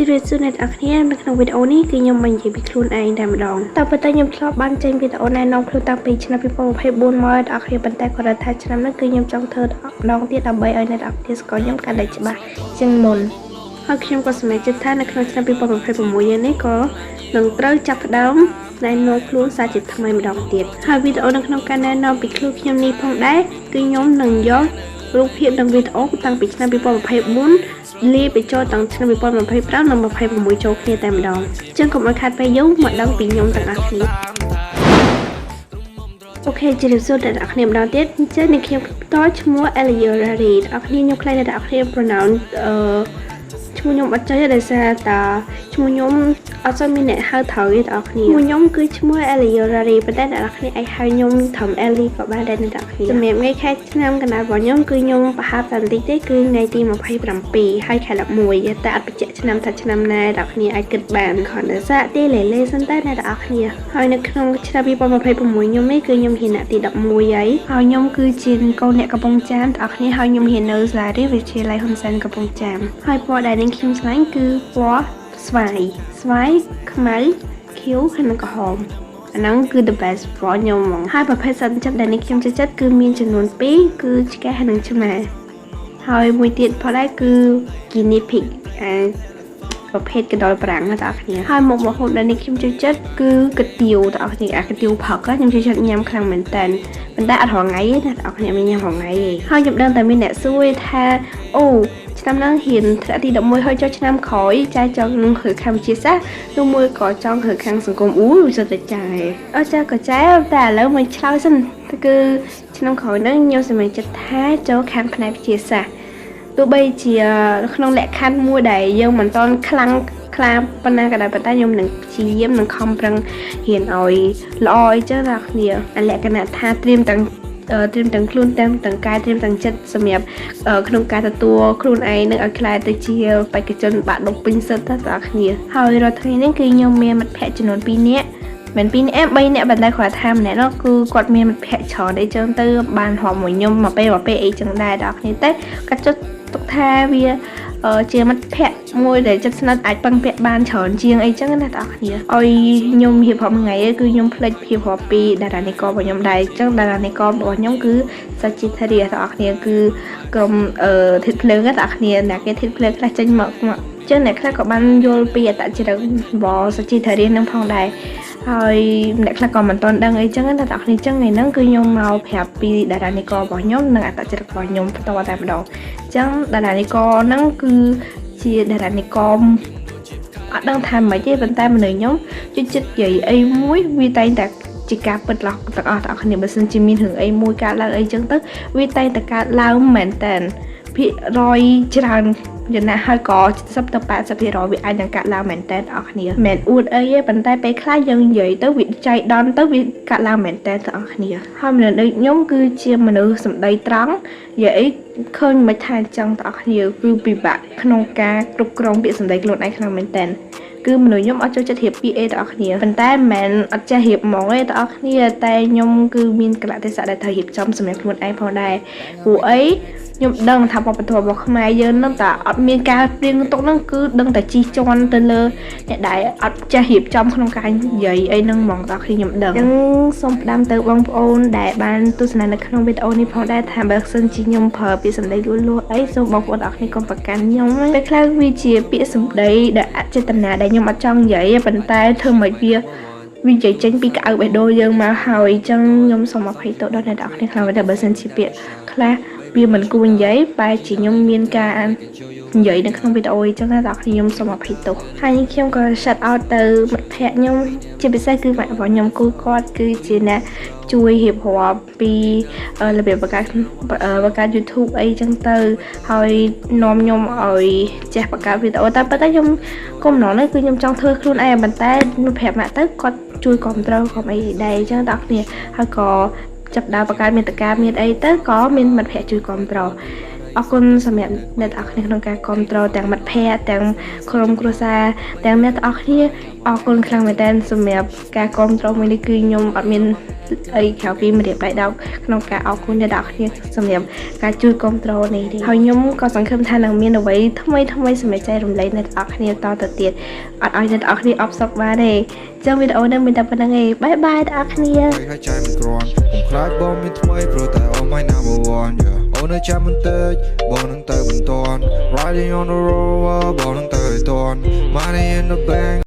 ជម្រាបសួរអ្នកទាំងអស់គ្នានៅក្នុងវីដេអូនេះគឺខ្ញុំមកនិយាយពីខ្លួនឯងតែម្ដងតែប៉ុន្តែខ្ញុំធ្លាប់បានចេញវីដេអូណែនាំខ្លួនតាំងពីឆ្នាំ2024មកអ្នកទាំងអស់គ្នាប៉ុន្តែគាត់ថាឆ្នាំនេះគឺខ្ញុំចង់ធ្វើម្ដងទៀតដើម្បីឲ្យអ្នកទាំងអស់គ្នាស្គាល់ខ្ញុំកាន់តែច្បាស់ជាងមុនហើយខ្ញុំក៏សម្រេចចិត្តថានៅក្នុងឆ្នាំ2026នេះក៏នឹងត្រូវចាប់ផ្ដើមណែនាំខ្លួនសារជាថ្មីម្ដងទៀតហើយវីដេអូនៅក្នុងការណែនាំពីខ្លួនខ្ញុំនេះផងដែរគឺខ្ញុំនឹងយករូបភាពនិងវីដេអូតាំងពីឆ្នាំ2024លាយបញ្ចូលតាំងឆ្នាំ2025និង26ចូលគ្នាតែម្ដងចឹងកុំឲ្យខាតពេលយូរមកដឹងពីខ្ញុំទាំងអស់គ្នាOK ជម្រាបសួរអ្នកទាំងអស់គ្នាម្ដងទៀតអញ្ចឹងនេះខ្ញុំផ្ទាល់ឈ្មោះ Eliorari អ្នកទាំងអស់គ្នាខ្ញុំខ្លាចអ្នកទាំងអស់គ្នា pronounce ឈ្មោះខ្ញុំអត់ចេះទេដោយសារតាឈ្មោះខ្ញុំអត់សូវមានអ្នកហៅត្រូវទេបងប្អូនឈ្មោះខ្ញុំគឺឈ្មោះ Eliorari ប៉ុន្តែអ្នកនរគ្នាអាចហៅខ្ញុំត្រឹម Eli ក៏បានដែរអ្នកនរគ្នាសម្រាប់ថ្ងៃខែឆ្នាំកណ្ដាលរបស់ខ្ញុំគឺខ្ញុំប្រហែលតែបន្តិចទេគឺថ្ងៃទី27ហើយខែ11តែអត់បញ្ជាក់ឆ្នាំថាឆ្នាំណាអ្នកនរគ្នាអាចគិតបានគ្រាន់តែសាកទីលេលេសិនតែអ្នកនរគ្នាហើយនៅក្នុងឆ្នាំ2026ខ្ញុំនេះគឺខ្ញុំរៀនថ្នាក់ទី11ហើយហើយខ្ញុំគឺជាកូនអ្នកកំពង់ចាមបងប្អូនគ្នាហើយខ្ញុំរៀននៅសាលារៀនវិទ្យាល័យហ៊ុនសែនកំពង់ចាមហើយពណ៌ដែលនាងខ្ញុំស្រឡាញ់គឺពណ៌ស្វាយស្វាយខ្មៅខៀវហើយនិងក្រហមអាហ្នឹងគឺ the best ពណ៌ខ្ញុំហ្មងហើយប្រភេទសត្វចិញ្ចឹមដែលនេះខ្ញុំចូលចិត្តគឺមានចំនួន2គឺឆ្កែហើយនិងឆ្មាហើយមួយទៀតផងដែរគឺ guinea pig អាប្រភេទកណ្ដុរប្រាំងណាបងប្អូនគ្នាហើយមុខម្ហូបដែលនេះខ្ញុំចូលចិត្តគឺកាទៀវបងប្អូនគ្នាអាកាទៀវផឹកខ្ញុំចូលចិត្តញ៉ាំខ្លាំងមែនតើប៉ុន្តែអត់រាល់ថ្ងៃទេណាបងប្អូនគ្នាមិនញ៉ាំរាល់ថ្ងៃទេហើយខ្ញុំដឹងតែមានអ្នកសួរថាអូឆ្នាំហ្នឹងរៀនថ្នាក់ទី11ហើយចុះឆ្នាំក្រោយចែចង់នឹងរើខាងវិទ្យាសាស្ត្រឬមួយក៏ចង់រើខាងសង្គមអូសុទ្ធតែចែអត់ចាក៏ចែតែឥឡូវមកឆ្លើយសិនគឺឆ្នាំក្រោយហ្នឹងខ្ញុំសម្រេចចិត្តថាចូលខាងផ្នែកវិទ្យាសាស្ត្រទោះបីជាក្នុងលក្ខខណ្ឌមួយដែលយើងមិនតន់ខ្លាំងខ្លាប៉ុណ្ណាក៏ដោយប៉ុន្តែខ្ញុំនឹងព្យាយាមនឹងខំប្រឹងរៀនឲ្យល្អអីចឹងណាគ្នាលក្ខណៈថាត្រៀមទាំងខ្លួនទាំងទាំងកាយត្រៀមទាំងចិត្តសម្រាប់ក្នុងការទទួលខ្លួនឯងនឹងឲ្យក្លាយទៅជាបេក្ខជនបាក់ឌុបពេញសិទ្ធិទាំងអស់គ្នាហើយរាល់ថ្ងៃនេះគឺខ្ញុំមានមិត្តភ័ក្តិចំនួន2នាក់មិន2នាក់3នាក់ប៉ុន្តែគាត់ថាម្នាក់នោះគឺគាត់មានមិត្តភ័ក្តិច្រើនអីចឹងទៅបានរាប់មួយខ្ញុំមកពេលមកពេលអីចឹងដែរដល់គ្នាតែគាត់ចុចទុកថាវាជាមិត្តភ័ក្តិមួយដែលចិត្តស្និទ្ធអាចពឹងពាក់បានច្រើនជាងអីចឹងណាបងប្អូនគ្នាឲ្យខ្ញុំរៀបរាប់មួយថ្ងៃគឺខ្ញុំភ្លេចរៀបរាប់ពីតារានិកររបស់ខ្ញុំដែរអញ្ចឹងតារានិកររបស់ខ្ញុំគឺសាជីធារីបងប្អូនគ្នាគឺក្រុមអឺធាតុភ្លើងបងប្អូនគ្នាអ្នកគេធាតុភ្លើងខ្លះចេញមកមកចឹងអ្នកខ្លះក៏បានយល់ពីអត្តចរិតរបស់សជីធារីនឹងផងដែរហើយអ្នកខ្លះក៏មិនទាន់ដឹងអីចឹងណាបងប្អូនគ្នាចឹងថ្ងៃហ្នឹងគឺខ្ញុំមកប្រាប់ពីតារានិកររបស់ខ្ញុំនិងអត្តចរិតរបស់ខ្ញុំផ្ទាល់តែម្ដងចឹងតារានិករហ្នឹងគឺជាតារានិករអត់ដឹងថាម៉េចទេប៉ុន្តែមនុស្សខ្ញុំជួយចិត្តនិយាយអីមួយវាតែងតែជាការពិតឡោះទាំងអស់ទាំងអស់គ្នាបើសិនជាមានរឿងអីមួយកើតឡើងអីចឹងទៅវាតែងតែកើតឡើងមែនតើភាគរយច្រើនយ៉ាងណាហើយក៏70ទៅ80%វាអាចនឹងកាត់ឡើងមែនតើបងប្អូនគ្នាមិនអួតអីទេប៉ុន្តែពេលខ្លះយើងនិយាយទៅវាចៃដន្យទៅវាកាត់ឡើងមែនតើបងប្អូនគ្នាហើយមនុស្សដូចខ្ញុំគឺជាមនុស្សសម្ដីត្រង់និយាយអីឃើញមិនថាអញ្ចឹងបងប្អូនគ្នាគឺពិបាកក្នុងការគ្រប់គ្រងពាក្យសម្ដីខ្លួនឯងខ្លាំងមែនតើគឺមនុស្សខ្ញុំអត់ចូលចិត្តរៀបពាក្យអីបងប្អូនគ្នាប៉ុន្តែមិនមែនអត់ចេះរៀបហ្មងទេបងប្អូនគ្នាតែខ្ញុំគឺមានកលៈទេសៈដែលត្រូវរៀបចំសម្រាប់ខ្លួនឯងផងដែរព្រោះអីខ្ញុំដឹងថាវប្បធម៌របស់ខ្មែរយើងនឹងតែអត់មានការព្រៀងទុកហ្នឹងគឺដឹងតែជីជន់ទៅលើអ្នកដែលអត់ចេះរៀបចំក្នុងការនិយាយអីហ្នឹងហ្មងដល់គ្នាខ្ញុំដឹងអញ្ចឹងសូមផ្ដាំទៅបងប្អូនដែលបានទស្សនានៅក្នុងវីដេអូនេះផងដែរថាបើសិនជាខ្ញុំប្រើពាក្យសម្ដីលួសលួសអីសូមបងប្អូនអរគ្នាកុំប្រកាន់ខ្ញុំពេលខ្លះវាជាពាក្យសម្ដីដែលអចេតនាដែលខ្ញុំអត់ចង់និយាយប៉ុន្តែធ្វើមិនវាវានិយាយចេញពីក្អៅបេះដូងយើងមកហើយអញ្ចឹងខ្ញុំសូមអភ័យទោសដល់អ្នកទាំងអស់គ្នាខ្លាំងមែនតើបើសិនជាពាក្យខ្លះវាមិនគួរនិយាយបែរជាខ្ញុំមានការនិយាយនៅក្នុងវីដេអូអញ្ចឹងណាបងប្អូនខ្ញុំសូមអភ័យទោសហើយខ្ញុំក៏ shout out ទៅមិត្តភ័ក្តិខ្ញុំជាពិសេសគឺម៉ាក់របស់ខ្ញុំគូគាត់គឺជាអ្នកជួយរៀបរាប់ពីរបៀបបង្កើត YouTube អីចឹងទៅហើយនាំខ្ញុំឲ្យចេះបង្កើតវីដេអូតែប៉ុន្តែខ្ញុំគុំម្ដងនេះគឺខ្ញុំចង់ធ្វើខ្លួនឯងប៉ុន្តែខ្ញុំប្រាប់ម៉ាក់ទៅគាត់ជួយគ្រប់គ្រងគ្រប់អីដែរអញ្ចឹងបងប្អូនហើយក៏ចាប់ដើមបង្កើតមាតិកាមានអីទៅក៏មានមិត្តភ័ក្តិជួយគ្រប់គ្រង អរគុណសម្រាប់អ្នកទាំងអស់គ្នាក្នុងការគ្រប់គ្រងទាំងមិត្តភ័ក្តិទាំងក្រុមគ្រួសារទាំងអ្នកទាំងអស់គ្នាអរគុណខ្លាំងមែនទែនសម្រាប់ការគ្រប់គ្រងមួយនេះគឺខ្ញុំអត់មានអីក្រៅពីម្រាមដៃដប់ក្នុងការអរគុណអ្នកទាំងអស់គ្នាសម្រាប់ការជួយគ្រប់គ្រងនេះទេហើយខ្ញុំក៏សង្ឃឹមថានឹងមានអ្វីថ្មីថ្មីសម្រាប់ចែករំលែកអ្នកទាំងអស់គ្នាតទៅទៀតអត់ឲ្យអ្នកទាំងអស់គ្នាអផ្សុកបានទេចឹងវីដេអូនេះមានតែប៉ុណ្ណឹងឯង bye bye ទាំងអស់គ្នា ហើយចែមិនគ្រាន់កុំខ្លាចបងមានថ្មីព្រោះតែអូន my number one, yeah. អូននៅចាំបន្តិចបងនឹងទៅបន្ទាន់ Riding on the road បងនឹងទៅឲ្យទាន់ Money in the bank.